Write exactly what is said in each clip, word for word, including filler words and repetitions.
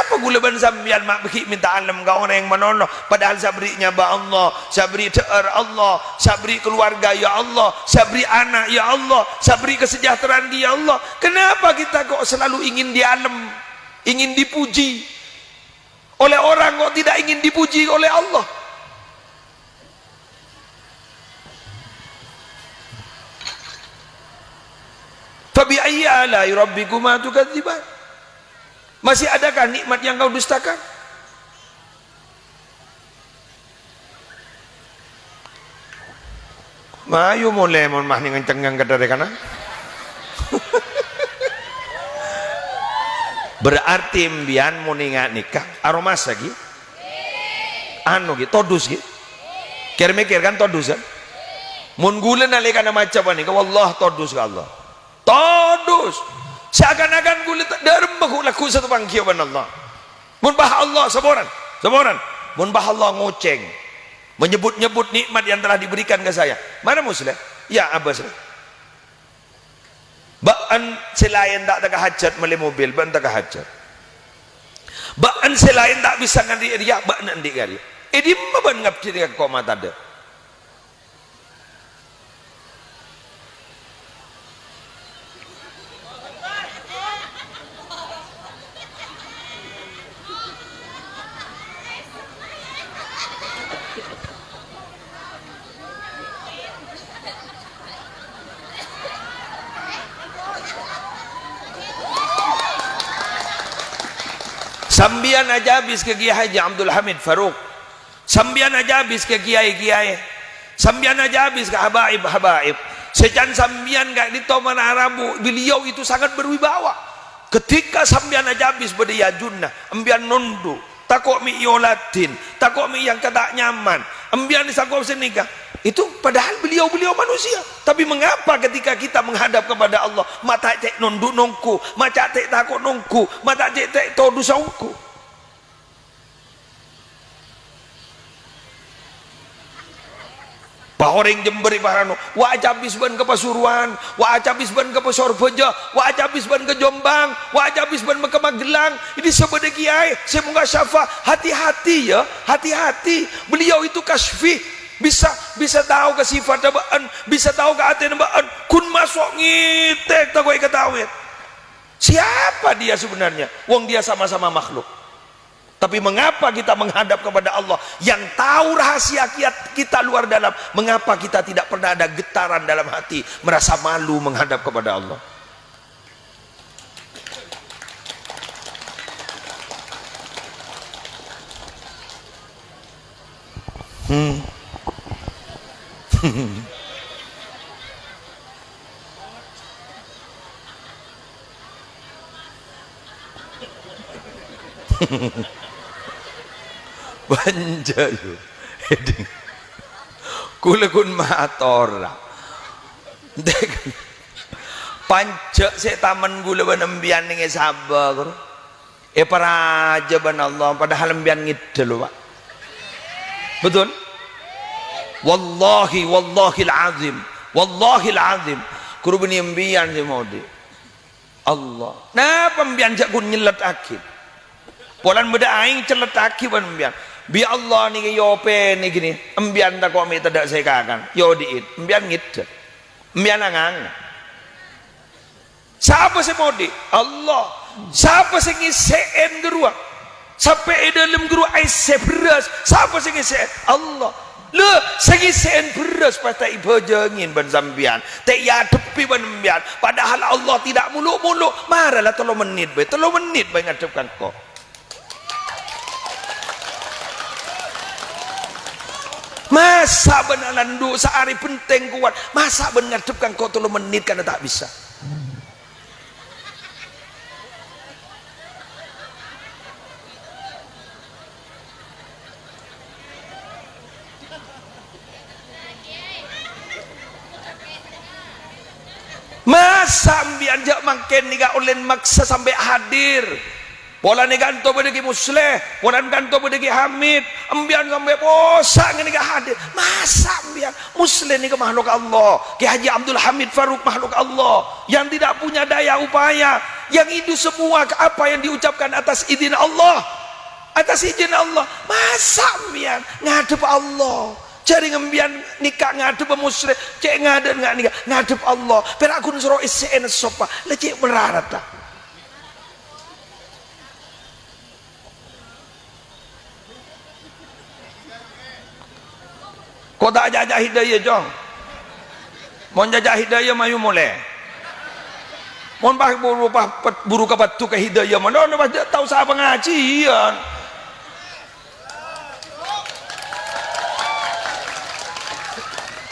Apa ghulâ bân sampèyan ma' bâghi' mènta alem ka orèng manono, padahal sè aberri' nyabâ Allah, sè aberri' dhâ'âr Allah, sè aberri' kalowarga, ya Allah, sè aberri' ana', ya Allah, sè aberri' kasejahteraan, ya Allah. Kenapa kita kok selalu ingin dialem, ingin dipuji oleh orang, kok tidak ingin dipuji oleh Allah? Fabi'ayyi ala'i rabbikuma tukadziban? Masih adakah nikmat yang kau dustakan? Mayu molè mon mah nèng cengngang ka dâri kanan. Berarti embiyan mon enga' nèka aromasa ghi? Anu ghi, todus ghi? Kèr-mèkkèr kan todus, ya? Mon ghulâ nalèkana maca panèka, wallah todus ka Allah. Todus. Seakan-akan ghulâ ta-, dâremma ghu-, lagghu' sè tapangghiyâ bân Allah. Mon bâ Allah, saporana, saporana. Mon bâ Allah ngocèng, menyebut-nyebut nikmat yang telah diberikan ke saya. Mana Musleh? Ya, Abah Sleh. Bâ'na sè laèn ta' tèka hajat mellè mobil, bâ'na tèka hajat. Bâ'na sè laèn ta' bisa nganḍi' rèya, bâ'na anḍi' ka rèya. È ḍimma bâ'na ngabdi ka engko' ma' taḍâ'? Sampèyan ajâ abis ka Kiai Haji Abdul Hamid Farouk. Sampèyan ajâ abis ka kiai-kiai. Sampèyan ajâ abis ka habaib-habaib. Sè can sampèyan ka'ḍinto mana'a rabu, beliau itu sangat berwibawa. Ketika sampèyan ajâ abis bâḍâ è ajunna, embiyan nondhu', tako' mè' èoladhin, tako' mè' èangka' ta' nyaman, embiyan sangko' sanèka. Itu padahal beliau-beliau manusia. Tapi mengapa ketika kita menghadap kepada Allah, ma' ta' cè' nondhu' ongghu, ma' ta' cè' tako' ongghu, ma' ta' cè' todus ongghu? Bâ orèng Jember è parano, wa ajâ abis bân ka Pasuruan, wa ajâ abis bân ka Sorbhâjâ, wa ajâ abis bân ka Jombang, wa ajâ abis bân ka Magelang. Ini sè bâḍâ kiai, sè mongka syafa, hati-hati ya, hati-hati. Beliau itu kasfi, bisa, bisa tao ka sifatta bâ'na, bisa tao ka atèna bâ'na. Ghun maso' ngètèk tako' èkataowè. Siapa dia sebenarnya? Wong dia sama-sama makhluk. Tapi mengapa kita menghadap kepada Allah yang tahu rahasia kiat-, kita luar dalam? Mengapa kita tidak pernah ada getaran dalam hati, merasa malu menghadap kepada Allah? Hmm. Bânca, yu. Kaulâ ghun mator. Panja' sè tamen kaulâ bân embiyan nèng è Sabah, kor. Èparajâ bân Allah, padahal embiyan ngèḍḍâ, lho, Pak. Betul? Wallahi, wallahil azim. Wallahil azim. Ghuru bânnè embiyan sè maoḍi'. Allah. Napa embiyan jhâ' ghun nyellettaghi? Polana bâḍâ aèng cellettaghi bân embiyan. Bi' Allah nèka èopènè ghi nè, embiyan tako' mè' tadâ' sè èkakan. Èoḍi'in. Embiyan ngèḍḍâ. Embiyan anganga. Sapa sè maoḍi'? Allah. Sapa sè ngèssè'è ghâruwa? Sampè' è ḍâlem ghâruwa aèssè bherrâs. Sapa sè ngèssè'è? Allah. Lha, sè ngèssè'è bherrâs pas ta' èbhâjângè bân sampèyan, ta' èaḍhebbhi bân sampèyan. Padahal Allah tidak muluk-muluk. Mara la tello mennit bhâi, tello mennit bhâi ngaḍhep ka engko'. Masa' bân alanḍu' saarè bhenteng kowat, masa' bân ngaḍhep ka engko' tello mennit kana ta' bisa? Masa' embiyan jhâ' mangkèn nèka ollèna maksa sampè' hadir? Polana kanto bâdâ Kè Musleh, polana kanto bâdâ Kè Hamid, embiyan sampè' possa' ngènèka hadir. Masa' embiyan? Musleh nèka makhluk Allah, Kè Haji Abdul Hamid Farouk makhluk Allah, yang tidak punya daya upaya, yang itu semua apa yang diucapkan atas izin Allah. Atas izin Allah. Masa' embiyan ngadhep Allah? Jhârèng embiyan nèka ngadhep Musleh, cè' ngadhep nga' nèka, ngadhep Allah. Pèra' ghun soro essè'è nesso, Pa'. La cè' mararat, ta'? Ko' ta' jhâjhâ hidayah, Cong. Mon jhâjhâ hidayah, mayu molè. Mon pas buru, pas pet-, buru kapaddhu ka hidayah, mon, oh, pas ta' osa pangajiyân.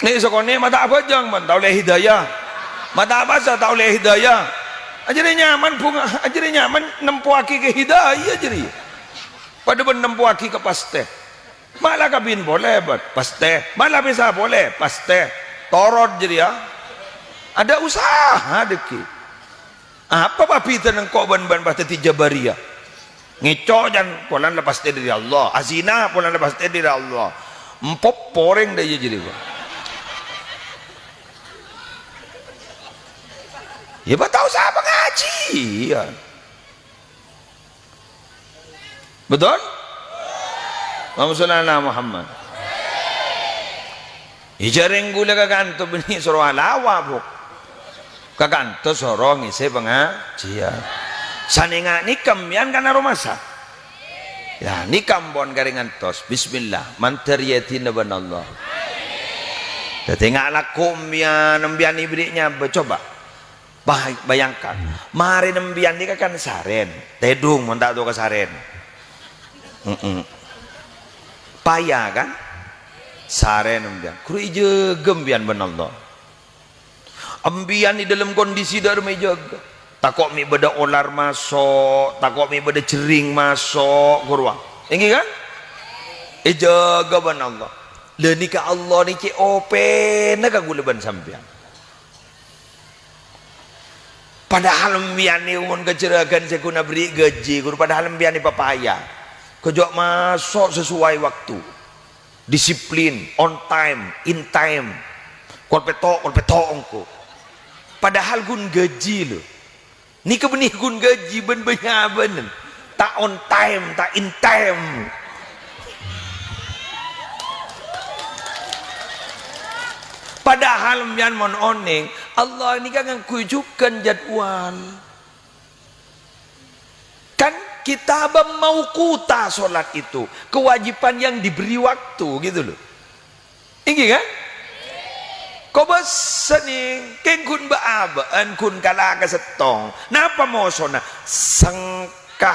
Nè' sakonè' ma' ta' abhâjâng, mon ta' ollè hidayah. Ma' ta' pasa ta' ollè hidayah. Ajâriyâ nyaman bhunga, ajâriyâ nyaman nempowaghi ka hidayah, jâriyâ. Padâ bân nempowaghi ka pastè. Ma' la kabin polè, bât, pastè. Ma' la pèsa polè, pastè. Torot jâriyâ. Adâ usaha dhâggi'. Apa pabidhâna engko' bân, bân pas dhâddhi Jabariyah? Ngèco' jân polana la pastè dâri Allah. Azina polana la pastè dâri Allah. Empop porèng dâ' iyâ jâriyâ. Yâ, bâ' ta' osa pangajiyân. Betul? Allahumma shalli ala Muhammad. Jhârèng ghulâ ka kanto bânnè soro alawa, Bu. Ka kanto soro ngèsè pangajiyân. Sanènga' nèka embiyan kan aromasa. Yâ, nèka ampon karè ngantos. Bismillah, mandhâr èyadhina bân Allah. Dhâddhi nga' lako embiyan, embiyan èberri' nyabâ. Coba. Bay-, bayangkan, marèna embiyan nèka kan sarèn, tèdung mon ta' tao ka sarèn. Mm-mm. Paya kan? Sarèn embiyan. Ghuru èjâgâ embiyan bân Allah. Embiyan è dâlem kondisi dâ' remma èjâgâ. Tako' mè' bâdâ olar maso', tako' mè' bâdâ jerring maso', ghuru. Èngghi kan? Èjâgâ bân Allah. La nèka Allah nè cè' opèna ka ghulâ bân sampèyan. Padahal embiyan nèko mon ka jhurâghân sè ghun aberri' ghâji, ghuru, padahal embiyan nè papaya. Kèjhâ' maso' sesuai waktu. Disiplin, on time, in time. Kol pètto', kol pètto' engko'. Padahal ghun ghâji, lho. Nèka bânnè ghun ghâji bân bânnya' bânnè. Ta' on time, ta' in time. Padahal embiyan mon onèng, Allah nèka ngangghuy jhughân jadwal. Kan kitaban mauquta sholat itu, kewajiban yang diberi waktu gitu loh. Èngghi, kan? Kobâsa nè, kèng ghun bâ'-abâ'ân, ghun kala ka sèttong. Napa mosona? Sengka.